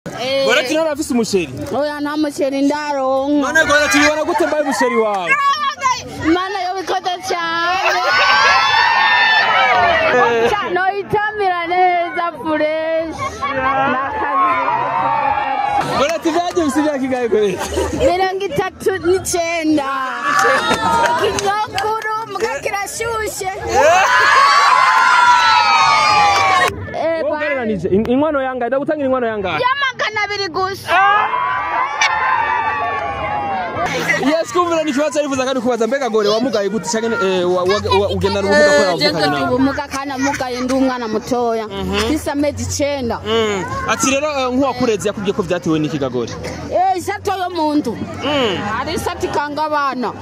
Goreti none afise umusheri? Oya, nta musheri ndaronka. None Goreti ubona gute mbaye umusheri wawe? Mana yo bikoze cyane. Noyitamira neza fresh. Goreti vyaje bisi vya kigaye Goreti? 39. Ikinyokuru muga kirashushe. Ugereranije inkwano yangahe? Ndagutangira inkwano yangahe? Ya 200 gusa. Yes, kumvira ni kibazo arifuza kandi kubaza mbega gore wamugaye gute canke ugendana ubumuga ko wavukanye nawe? Ubumuga kana mugaye ndi umwana mutoya. Mfise amezi 9. Ati rero nk'uwakureze yakubwiye ko vyatewe n'iki gagore? Isato yo muntu. Hari isato ikanga abana.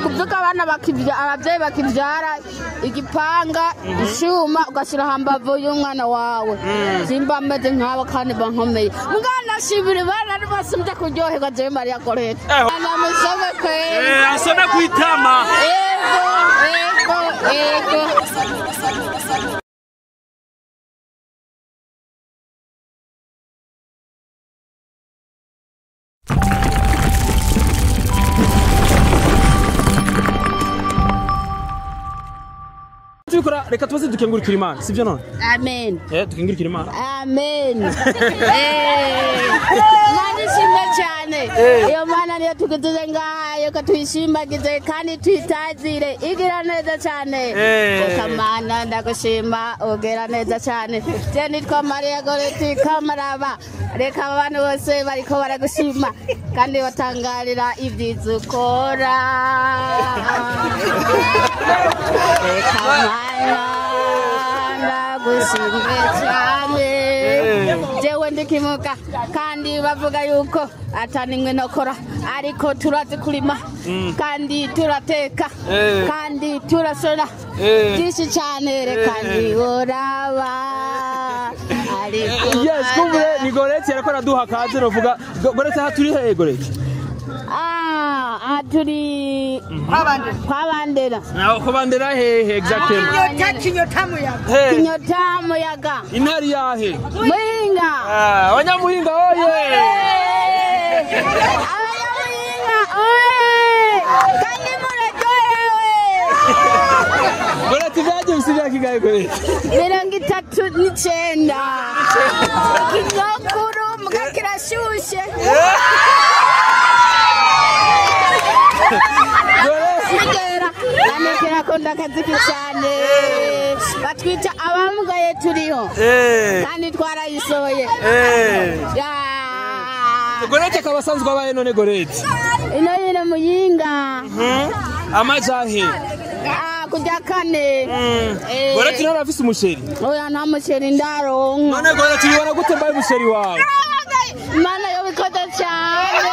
Kuvuga abana bakivyara, abavyeyi bakivyara igipanga, icuma ugashyira hambavu y'umwana wawe. Simba meze nk'abo kandi bankomeye. Mugana shibiri bana basumbye kuryoherwa jewe Maria Goreti. Namusome kweli. Asome kwitama. Ego, ego, ego. Tubikora reka tubaze dukengurikira Imana, sivyo none? Amen. Dukengurikira Imana. Amen. Mana ishimwe cyane. Iyo Mana niyo tugize ngaha, yuko tuyishimagize kandi tuyitazire. Igira neza cyane. Reka Mana ndagushima, ugira neza cyane. Je nitwa Maria Goreti Kamaraba. Reka abantu bose bariko baragushima kandi batangarira ibyiza ukora. Reka Mana ndagushimye cyane. Jewe ndikimuka kandi bavuga yuko atanimwe nokora, ariko turazi kurima kandi turateka kandi turasora byinshi cyane. Reka ntiworaba. Yes, kumbe ni Goreti ariko araduha kaze novuga. Goreti aha turi he Goreti? Ah, turi kwa Bandera. Naho kwa Bandera hehe exactement? Kinyota muyaga. Kinyota muyaga. Intari yahe? Muhinga. Abanyamuhinga oye. Abanyamuhinga oye. Kandi muraryohewe. Goreti vyaje bisi vya kigaye Goreti? 39. Ikinyokuru muga kirashushe. Kirakunda akaziki cyane. Batwita abamugaye turiho kandi twarayisohoye. Goreti akaba asanzwe abaye none Goreti? Ino nyine Muyinga. Amajahe? Kujya kane. Goreti none afise umusheri? Oya, nta musheri ndaronka. None Goreti ubona gute mbaye umusheri wawe? Mana yo bikoze cyane.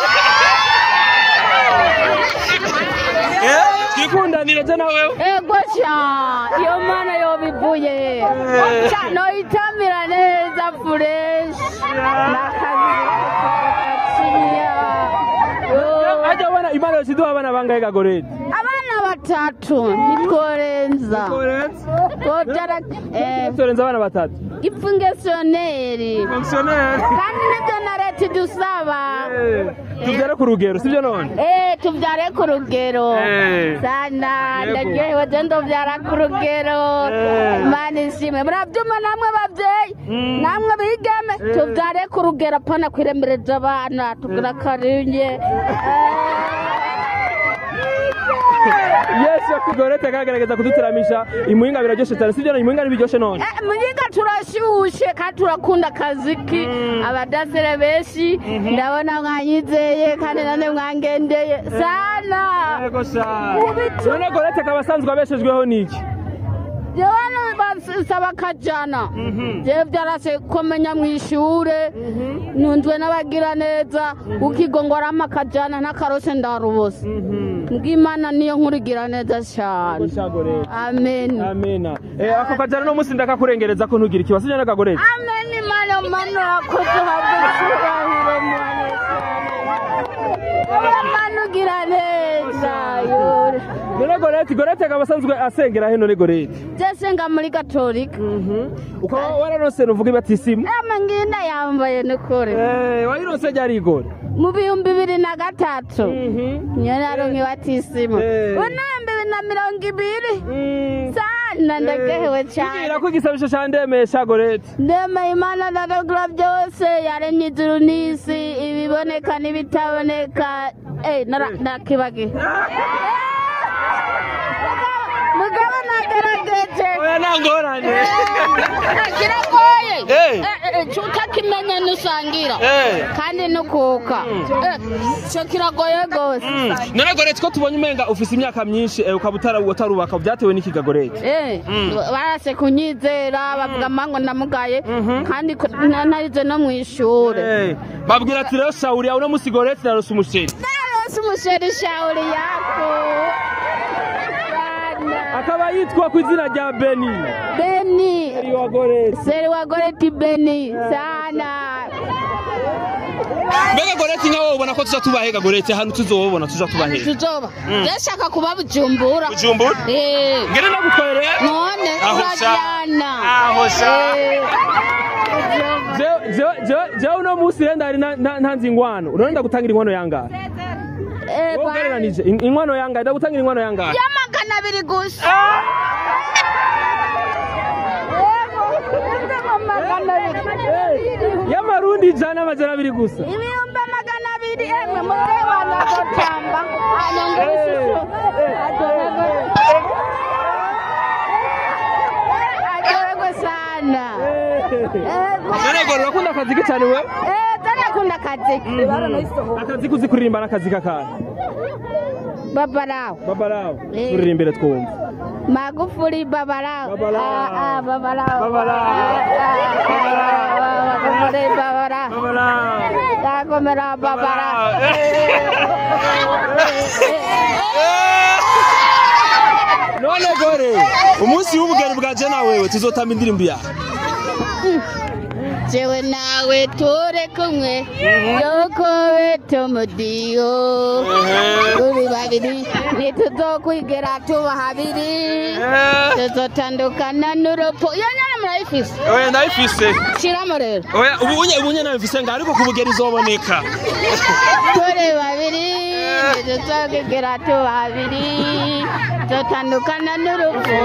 Twikundanire je nawe? Ego sha, iyo Mana yo bivuye. Noyitamira neza fresh. Aje abana Imana yoshiduha abana bangahe ga Goreti? Abana batatu nitworenza. Nitworenza abana batatu. Ifungestioneri. Fonctionnaire. Kandi nibyo na leta idusaba. Tubyare ku rugero, sibyo none? Tubyare ku rugero. Sana ndaryohewe je ndobyara ku rugero. Mana ishimwe. Murabyuma namwe bavyeyi, namwe bigeme, tubyare ku rugero apana kwiremereza abana, tugira karinye. Yes, Goreti akagerageza kuduteramisha. Imuhinga biraryoshe cyane, sibyo? Imuhinga ntibiryoshe none? Muhinga turashushe kandi turakunda akaziki. Abadasere benshi ndabona mwanyizeye kandi nane mwangendeye sana. Yego sha. None Goreti akaba asanzwe abeshejweho n'iki? Jewe basaba akajana. Jewe vyarase komenya mw'ishure, ntunzwe n'abagira neza, ukigongora amakajana n'akarose ndarubusa. Mbw'Imana niyo nkurigira neza cyane. Amen. Amen. Ako kajana no musi ndakakurengereza ko ntugira ikibazo sivyo naga Goreti? Amen. Imana Mana urakoze, uhabwe icyubahiro Mana. Imana ugira neza. None Goreti Goreti, Goreti akaba asanzwe asengera heno ni Goreti. Jesenga muri Katolika. Ukaba wararonse nuvuga ibatisimu. Ama nginda yambaye nukuri. Wayironse ryari Gore? Mu 2003. Niyo naronke ibatisimu. Uno 2020. Sana ndagehewe cyane. Tubwira ko igisabisho ca ndemesha Goreti. Ndemeye Imana ndaragura byose yaremye ijuru n'isi ibiboneka n'ibitaboneka. Nakibagiwe. Mugabo nagerageje. Oya nangorane. Kiragoye. Cutakimenya nusangira. Kandi nukuka. Cyo kiragoye gose. None Goreti ko tubonye umenga ufise imyaka myinshi ukaba utarubaka byatewe n'ikiga Goreti? Barase kunyizera bavuga mango namugaye kandi narize no mwishure. Babwira ati rero shauri yawe uno musi Goreti narose umusheri. Narose umusheri shauri yako. Akaba yitwa ku izina rya Beni. Beni. Seri wa Goreti. Seri wa Goreti Beni sana. Mbega Goreti nka wowe ubona ko tuza tubahega Goreti hano tuzobona tuza tubahega. Tuzoba. Ndashaka kuba Bujumbura. Bujumbura? Ngene nagutwereye? None urajyana. Aho sha. Je uno musi renda ari ntanzi ingwano. Urabona ndagutangira inkwano yangahe? Ugereranije inkwano yangahe? Ndagutangira inkwano yangahe? Ya 200 gusa. Y'amarundi 100 gusa. 200,000 emwe murewana gotamba. Anyongo sana. None Gore urakunda akazi ke cyane wewe? Ndakunda akazi. Akazi kuzi kuririmba n'akazi kakana. Babalao. Babalao. Turirimbire twumva. Magufuli babalao. Babalao. Babalao. Babalao. Magufuli babalao. Babalao. Tagomera babalao. None Gore, umunsi w'ubugeni bwaje na wewe tuzotamba indirimbo yawe. Jewe nawe ture kumwe yokowe tumudiyo turi babiri ntituzokwigera tuba habiri tuzotandukana n'urupfu. Iyo nyene murayifise? Oya ndayifise. Shiramo rero. Oya ubunye nabifise nga ariko kubugeni izoboneka. Turi babiri ntituzokwigera tuba habiri tuzotandukana n'urupfu.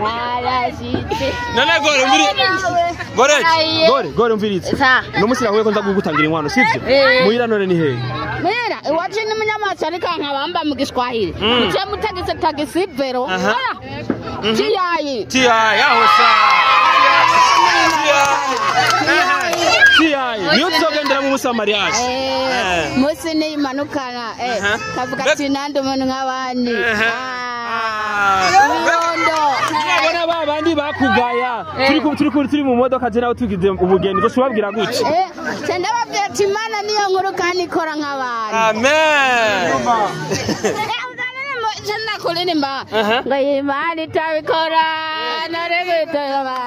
Narashitse. None Gore mviri Gore, Gore mviritse. No musi nahuye ko nza kugutangira inkwano sivyo? Muhira none ni hehe? Muhira iwacu ni munyamasha ariko nkabamba mu Giswahili. Muce mutagise tagisi vero. Tiyayi. Tiyayi aho sa. Tiyayi. Niyo tuzogendera mu musi wa mariage. Musi ni imanukana kavuga ati nandi umuntu nk'abandi. Nabona babandi bakugaya turi mu modoka je nawe tugize ubugeni gusa ubabwira gutya. Ndababwira ati Imana niyo nkuru kandi ikora nk'abantu. Amen. Kuririmba ngo Imana itabikora narebetoba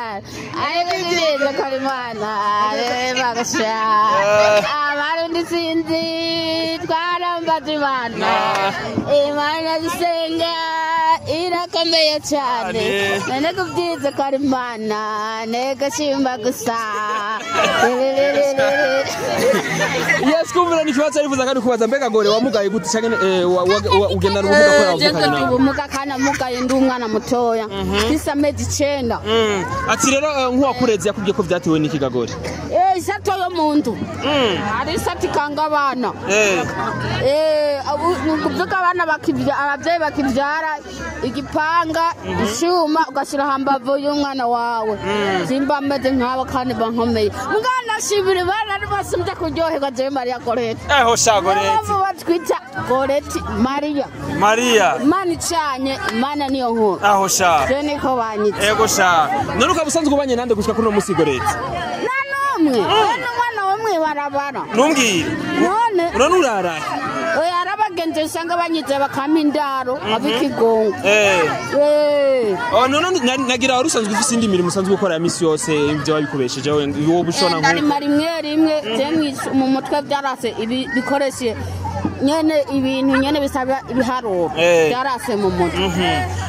ariko ibyiza ko Imana reba gusa abarundi sinzi twarambaza Imana. Imana dusenga irakomeye cyane none kubyiza ko ari Imana negashimba gusa. Yes, kumvira ni kibazo arifuza kandi kubaza mbega Gore wamugaye gute canke ugendana ubumuga ko wavukanye nawe? Ubumuga kana mugaye ndi umwana mutoya mfise amezi 9. Ati rero nk'uwakureze yakubwiye ko vyatewe n'ikiga Gore? Isato yo muntu. Hari isato ikanga abana. Kuvuga abana abavyeyi bakivyara igipanga icyuma ugashyira hambavu y'umwana wawe. Simba meze nk'abo kandi bankomeye. Mwana shibiri bana basumbye kuryoherwa jewe Maria Goreti. Eho sha Goreti. Batwita Goreti Maria. Maria. Imana icanye, Imana niyo nkuru. Aho sha. Je niko banyitse. Ego sha. None ukaba usanzwe ubanye nande gushika kuri uno musi Goreti? Nta n'umwe. None umwana wo mwibarabara. Numbwire. None. None urarahe? Oya arabagenzi usanga banyize bakampa indaro abikigongo. Oh none nagira wari usanzwe ufise indi mirimo usanzwe ukora ya misi yose ibyo wabikubesheje wowe ushona ndarima rimwe rimwe je mu mutwe byarase ibi bikoreshe Nyene ibintu nyene bisaba ibiharuro byarase mu mutwe.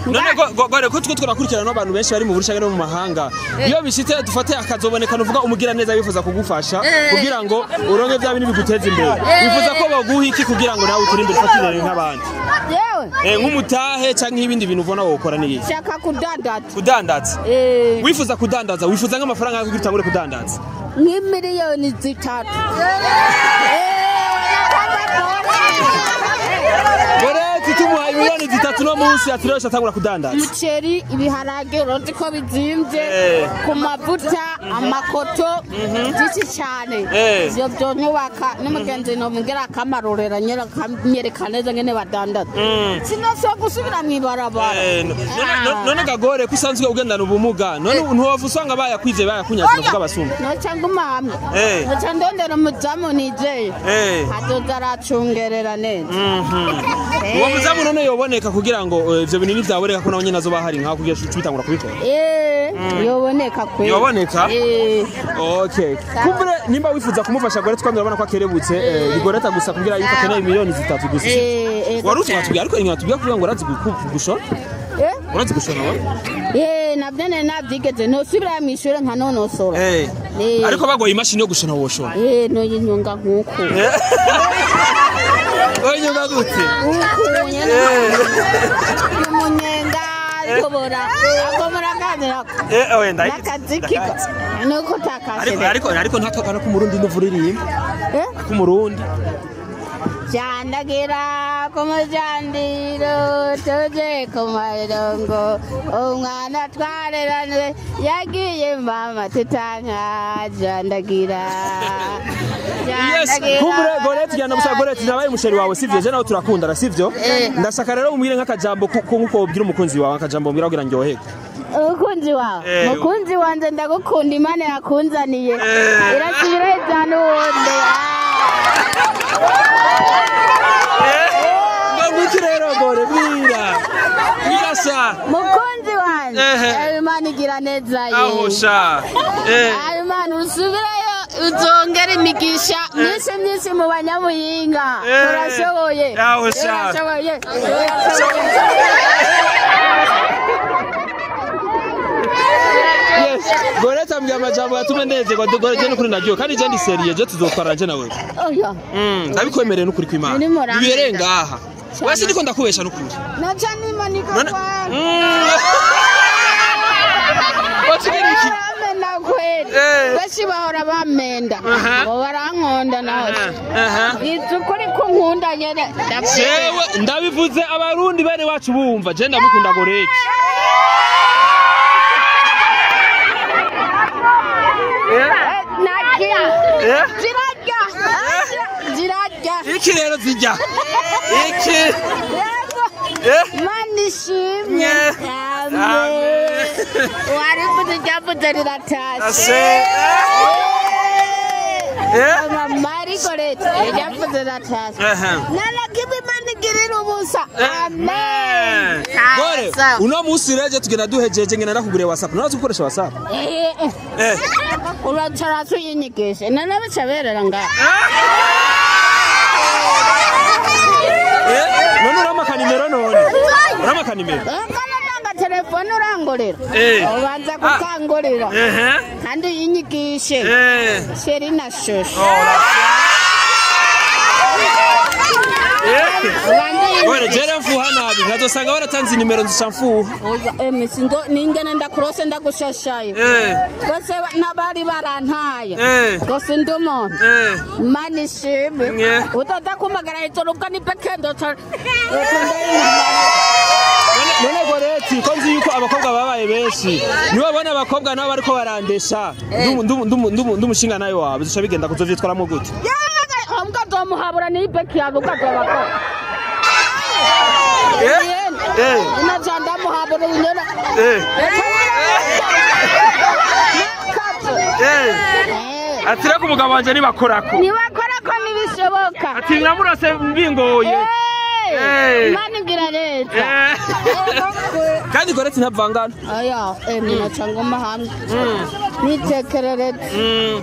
None gore ko twe turakurikirana n'abantu benshi bari mu Burundi no mu mahanga, iyo bishitse dufate akazoboneka nuvuga umugira neza bifuza kugufasha kugira ngo uronke bya bintu biguteza imbere, bifuza ko baguha iki kugira ngo nawe utere imbere ufatire nk'abandi? Yewe nk'umutahe canke ibindi bintu ubona wokora ni iki? Shaka kudandaza. Kudandaza? Wifuza kudandaza, wifuza nk'amafaranga yo kugira utangure kudandaza? Nk'imiliyoni 3. Goreti tumuhaye miliyoni 3 no munsi atiresha atangura kudandaza. Umuceri, ibiharage urozi ko bizimvye, ku mavuta, amakoto, byinshi cyane. Ivyo vyonyubaka n'umugenzi nomugera akamarorera nyereka neza ngene badandaza. Sinashobora gusubira mw'ibarabara. None gagore ko usanzwe ugendana ubumuga, none ntiwava usanga bayakwize bayakunyaze uvuga abasumba? Noca nguma hamwe. Noca ndondera umuzamu nizeye. Azoza aracungerera neza. Uwo muzamu none yoboneka kugira ngo ivyo bintu ntivyaboneka ko nawe nyene azoba hari nkaho kugira bitangura kubikora? Yoboneka kwe. Yoboneka? Okay. Kumvire nimba wifuza kumufasha Goreti kandi urabona ko akerebutse, Goreti gusa kugira yuko akeneye miliyoni 3 gusa. Wari utwatubwiye ariko inyuma tubwiye kugira ngo urazi gushona? Urazi gushona wowe? Navyo nari navyigeze nosubira mw'ishure nkanonosora. Ariko bagoye imashini yo gushona woshona? Noyinyonga nkuko. Oyinyonga gute? Umunyenga tobora agomora kanira. Oya ndakaziki nuko takashe. Ariko ntakakana ku Murundi nduvuririmba. Ku Murundi. Jandagira ku mujandiro tuje ku marongo umwana twarerane yagiye mama tutanka jandagira. Yes, kumbre Goreti genda musa Goreti nabaye umusheri wawe sivyo, je nawe turakundana sivyo? Ndashaka rero umwire nk'akajambo nkuko ubwira umukunzi wawe, akajambo umbwira kugira ndyoherwe. Umukunzi wawe? Mukunzi wanje ndagukunda, Imana yakunzaniye. Irasubira cyane uwonde. Nguki rero gore bwira. Bwira sha. Mukunzi wanje. Imana igira neza ye. Aho sha. Imana usubirayo uzongera imigisha myinshi myinshi mu banyamuyinga. Turashoboye. Aho sha. Turashoboye. Yes. Goreti ambwira amajambo yatume ndezerwa. Goreti n'ukuri naryo kandi je ndi seriye, je tuzotwarana je nawe. Oya. Ndabikwemereye n'ukuri kw'Imana. Bibere ngaha. Wese ndiko ndakubesha n'ukuri. Naca nimanika kwa. Wachigeriki. Bamena kweli. Benshi bahora bamenda. Bo barankonda nawe. Izukuri ko nkunda nyene. Jewe ndabivuze abarundi bene wacu bumva, je ndamukunda Goreti. Zirarya. Iki rero zijya. Iki. Imana ishimwe. Amen. Warivuze ryavuze riratashe. Mama Goreti ryavuze riratashe. Nanakibi Imana igirira ubusa. Amen. Gore, uno munsi reje tugenda duhejeje ngena nakuguriye WhatsApp. Nurazi gukoresha WhatsApp? Uracara tuyinyigishe. Nanabica berera ngaha. None uramaka nimero none? Uramaka nimero? Nanga telefone urangorera. Ubanza kukangorera. Kandi uyinyigishe. Sheri na shosho. Gore jere mfuha nabi nkazosanga waratanze nimero nzica mfuha. Oya sindo ningene ndakurose ndagushashayo. Bose nabari barantaye. Gose ndi umuntu. Imana ishimwe. Utaza kumpagara ijoro ubwo ni pekendo. None Goreti ko nzi yuko abakobwa babaye benshi, niwabona abakobwa nabo bariko barandesha ndumushinga nayo wawe bizoca bigenda kuzovyitwaramo gute? Mbwa nzomuhabura ni ipeki yawe ukazobakora. Naca ndamuhabura unyona. Ati reko umugabo wanje nibakorako. Nibakorako ntibishoboka. Ati namurase mbingoye. Imana igira neza. Kandi Goreti ntavangana. Oya, mina cangoma hamwe. Nitekerereze.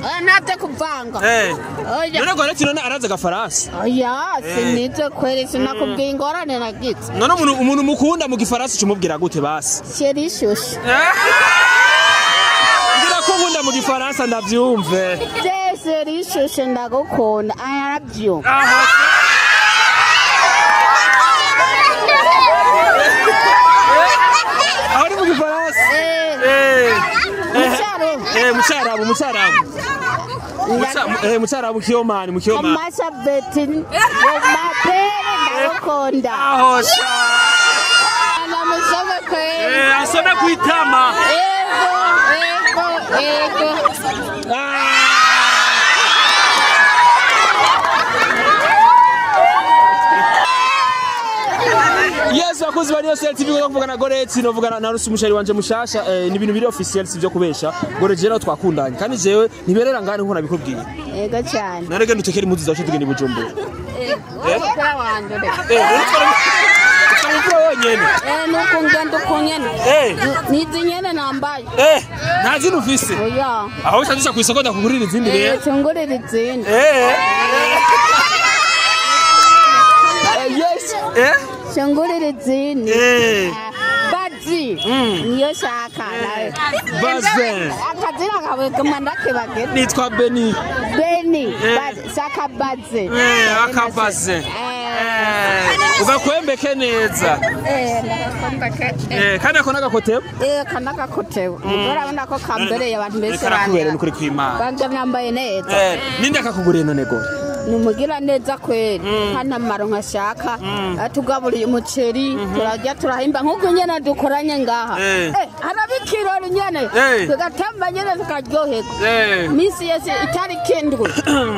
Oya, ntabyo kuvanga. Oya. None Goreti none arazi agafaransa? Oya, sinize kweri, sinakubwiye ingorane nagize. None umuntu mukunda mu gifaransa ucumubwira gute basi? Chéri chouchou. Ngira ko nkunda mu gifaransa ndavyumve. Chéri chouchou ndagukunda. I love you. Aho ni mu gifaransa? Mucyarabu. Mucyarabu. Mucyarabu kiyomani, mukiyomani. Amasha betin. Mapere ndagukunda. Aho sha. Namusome kweri. Asome kwitama. Ego, ego, ego. Yes, bakuzi ba Niyo Sel TV kuvugana Goreti novugana na Rusi umushari wanje mushasha, ni ibintu biri officiel sivyo kubesha. Goreti rero twakundanye kandi jewe ntiberera ngane nko nabikubwiye. Ego cyane. Narege nutekera impuzu zacu tugenda i Bujumbura. Ego wanje. Utwara wonyene. Nuko ngenda uko nyene. Nizi nyene nambaye. Nta zindi ufise? Oya. Aho ushaka ku isoko ndakugurira izindi rero. Cungurira izindi. Yes. Shungurira izindi. Bazi. Niyo shaka nawe. Bazin. Akazina kawe kamanda kebagete. Nitwa Beni. Beni. Saka Bazi. Akabaze. Ugakwembeke neza. Ndakwembeke. Kandi ako nagakotebo? Kanagakotebo. Urabona ko kambereye abantu benshi karakubere n'ukuri kw'Imana. Banje nambaye neza. Ninde akakuguriye none gore? Numugira neza kweri. Hano amaro nkashaka atugaburiye umuceri turajya turahimba nkuko nyene dukoranye ngaha. Harabikirori nyene tugatamba nyene tukaryoherwa. Misi yose itariki indwi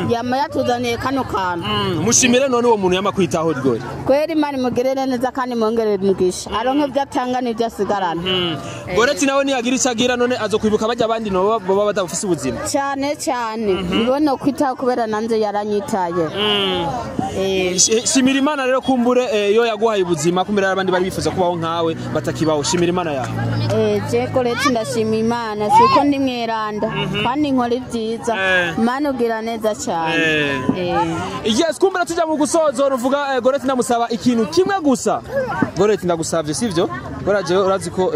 yama yatuzaniye kano kantu. Mushimire none uwo muntu yamakwitaho rwose. Kweri Imana imugirire neza kandi mwongerere umugisha. Aronke ibyo atanga n'ibyo asigarana. Goreti nawe niyagira icyo agira none azokwibuka bajya abandi nabo baba badafise ubuzima. Cyane cyane. Nibone kwitaho kubera nanze yaranyita. Shimira Imana rero kumbure iyo yaguhaye ubuzima kumbere abandi bari bifuza kubaho nkawe batakibaho. Shimira Imana yawe. Je Goreti ndashima Imana siko ndi mweranda kandi nkora ibyiza. Imana ugira neza cyane. Yes, kumbere tujya mu gusozo ruvuga Goreti ndamusaba ikintu kimwe gusa. Goreti ndagusavye sivyo? Goraje urazi ko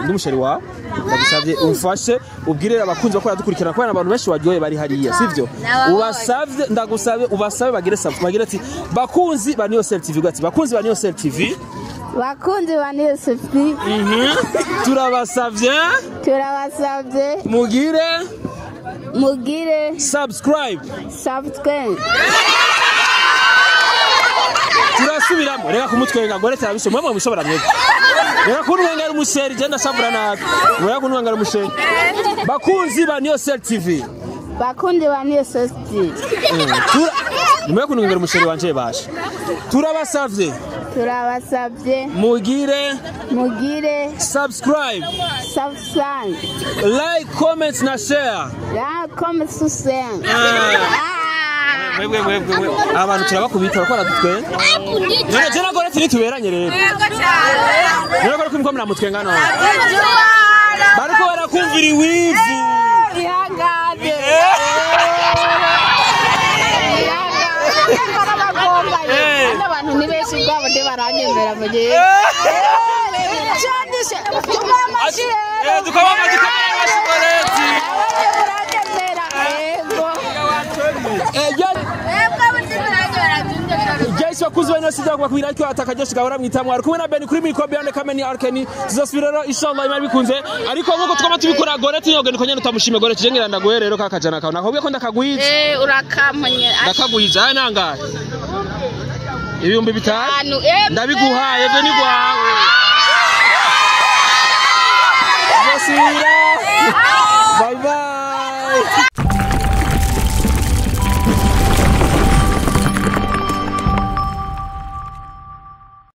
ndi umushari wawe. Ndagusavye umfashe ubwirire abakunzi bakora dukurikirana kubera abantu benshi waryoye bari hariya sivyo? Ubasavye ndagusavye ubasabe bagire bagire ati bakunzi ba Niyo Sel TV gati bakunzi ba Niyo Sel TV bakunzi ba Niyo Sel TV turabasavye mugire subscribe turasubiramo reka kumutwenga Goreti arabishe mwe mushobora mwebwe reka kunwenga ari umusheri je ndashavura nabi reka kunwenga ari umusheri bakunzi ba Niyo Sel TV bakunzi ba Niyo Sel TV nimwe kunungera umusheri wanje basha turabasavye mugire subscribe like comment na share mwebwe abantu turabakubita bakora dutwenga none je na Goreti nituberanye rero none Goreti mko muramutwenga none bariko barakumvira iwivu ihangane abantu ni benshi ubwabo nde baranyemera mu gihe dukoma amashyi Goreti Yes, bakuzi bane sida kubakwira ko atakajesha gahora mwitamwa ari kumwe na Ben kuri mikro Beyond Kameni Arkeni tuzosubira rero inshallah Imana bikunze ariko nkuko twama tubikora Goreti nyoge niko nyene utamushime Goreti je ngira ndaguhe rero kakajana kawe nakubwiye ko ndakagwiza urakamponye ndakagwiza aya nangahe 5000 ndabiguhaye byo ni gwawe Bye bye.